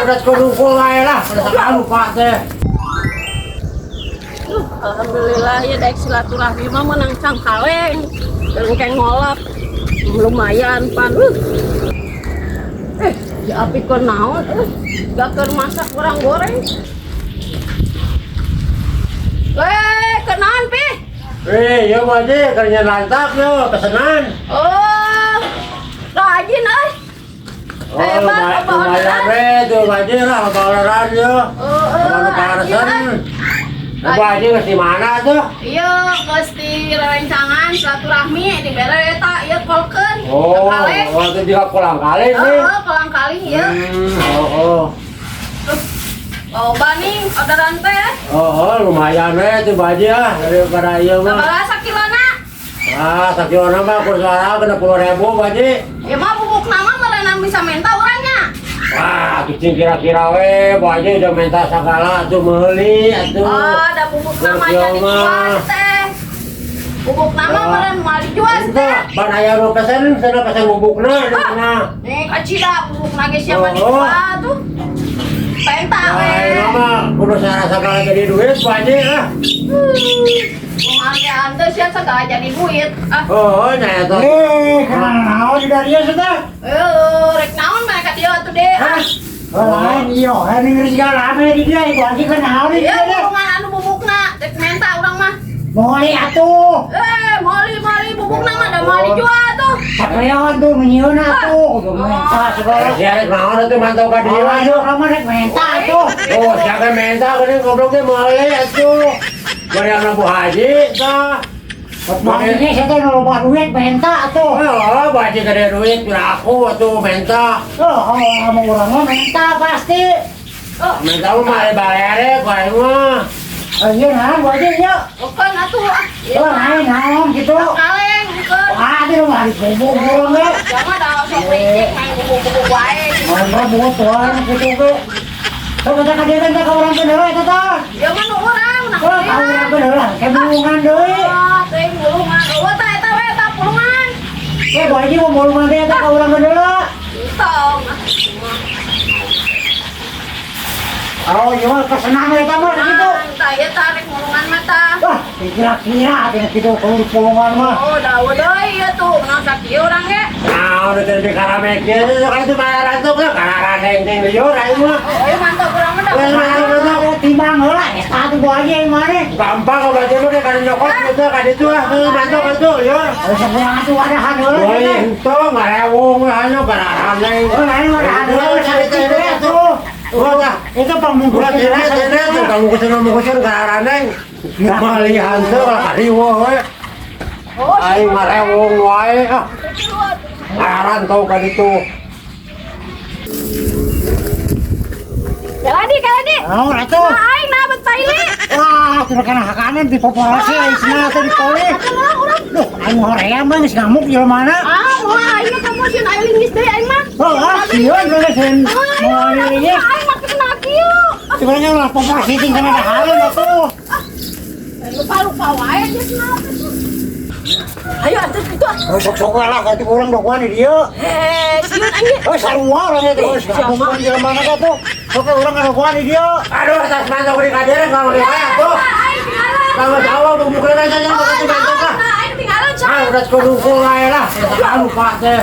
udah kumpul wae lah, udah lupa teh. Alhamdulillah ya, daek silaturahmi mah menang cangkaleng. Kelengkeng ngolak. Lumayan pan. Eh, ya api keur naon eh? Gak keur masak urang goreng. Eh, keur naon, Pi? Eh, iya Bu Haji, kerja lantak yo, pesenan. Oh, rajin euy. Oh, Hebat, lumayan, apa lumayan orderan? we tuh Bu Haji lah, apa orderan yo. Oh, Apa rajin pesan. euy. Bu Haji geus di mana tuh? Iya, geus di rerencangan silaturahmi dibere eta ieu kolkeun. Oh, Cangkaleng. oh itu juga pulang kali sih. Heeh, kolang kaling ieu. Oh, oh. Terus loba nih orderan teh. Oh, lumayan we tuh Bu Haji ah, daripada ieu mah. Sabaraha sakilona? Ah, sakilona mah kur suara 60.000, Bu Haji. Ya mah bubuk nama meureunan bisa minta urangnya. Wah, kucing kira-kira we, Bu Haji udah minta segala tuh meuli atuh. Oh, ada bubuk namanya Gokil dijual mah. teh. Bubuk nama Ah. meureun moal dijual teh. Enggak, ban aya nu pesen, sana pesen bubukna, nah. Nih kacida bubuk nage siapa Oh. dijual tuh. Penta Nah, we. ini mah kudu saya segala jadi duit, Bu Haji ah. Penghargaan teh sia segala jadi duit. Ah, Oh, nya eta. Eh, kenal naon di dieu sudah? eh, rek naon mereka dia atuh deh. Hah? Oh, lain iya, ini geus rame di dieu, ibu Haji kan naon di Iya, dieu deh. bulungan anu bubukna, rek menta urang mah. Meuli atuh. Eh, moali moali bubukna mah da moal dijual tuh. Sakalian tuh nyieun atuh, kudu menta segala. Sia rek naon atuh mantau ka dieu Oh, atuh. urang mah rek menta atuh. Oh, siapa menta geuning goblok teh meuli atuh. Bari Bu Haji tah. Makanya saya teh loba duit menta atuh. Oh, Bu Haji gede duit pira aku atuh menta. Oh, sama urang mah menta pasti. Oh, Menta mah balere ku aing mah. Oh, iya nah, Bu Haji iya. bukan atuh ah. Iya, Oh, lain naon gitu. Kaleng, bukan. Wah, di rumah dibubuk urang ge. Jangan dah sok licik main bubuk-bubuk wae. Mantap buat tuan gitu ge. Sok eta ka dieu kan ka urang teh heula eta tah. Ya mah nu urang, nah. Oh, ka urang teh heula, ke bulungan deui. Ah, teh bulungan. Oh, tah eta we eta bulungan. Eh, Bu Haji mau bulungan teh eta ka urang teh heula. Entong. Oh, iya mah kesenang eta mah gitu. Ah, tah ieu tarik bulungan mah tah. Wah, kira-kira atuh kitu kalau di bulungan mah. Oh, dah deui ieu tuh, menang sakieu urang ge. Nah, udah jadi karame kieu kan itu bayaran tuh kan kararandeng ting liur aing mah. Oh, ieu mantap urang mah dah. Wes, mantap. Oh, timbang heula eta atuh Bu Haji yang mana? Gampang kalau baca lu kan nyokot gitu kan itu ah, mantap itu liur. Oh, sekurang atuh wadahan heula Woi, teh. itu ngarewung hanya kararandeng. Oh, lain wadahan heula saeutik we atuh. Oh, dah. Itu pamungkus Ulah kene kene tuh kamu kusen kusen kararandeng. Mali hantu kalau kariwo we. Oh, Aing ngarewung wae ah. Kararantau kan itu. Keladi, keladi. Oh, atuh. Nah, aing nah bet paili. Wah, sudah kena hakanan di populasi aing cenah teh di poli. Duh, aing hoream mah geus ngamuk jelema mana. Ah, moal aing mah kamu sieun aing linggis deui aing mah. Oh, ah, sieun geus sieun. Oh, Moal ieu. aing mah kena kieu. Sebenarnya ulah populasi ting kana dahareun atuh. Lupa lupa wae geus mah. Ayo atuh kitu. Oh, sok-sok we lah katu urang dokuan di dieu. Eh, sieun aing. Oh, sarua urang teh geus ngamuk jelema mana atuh. Sok urang ngadokuan di dieu. Aduh, tas mantau di kadir kalau di mana tuh. Aing tinggalan. Kalau jauh bubuknya aja jangan begitu mantau lah. Nah, aing tinggalan. Ah, udah kumpul wae lah. Lupa teh.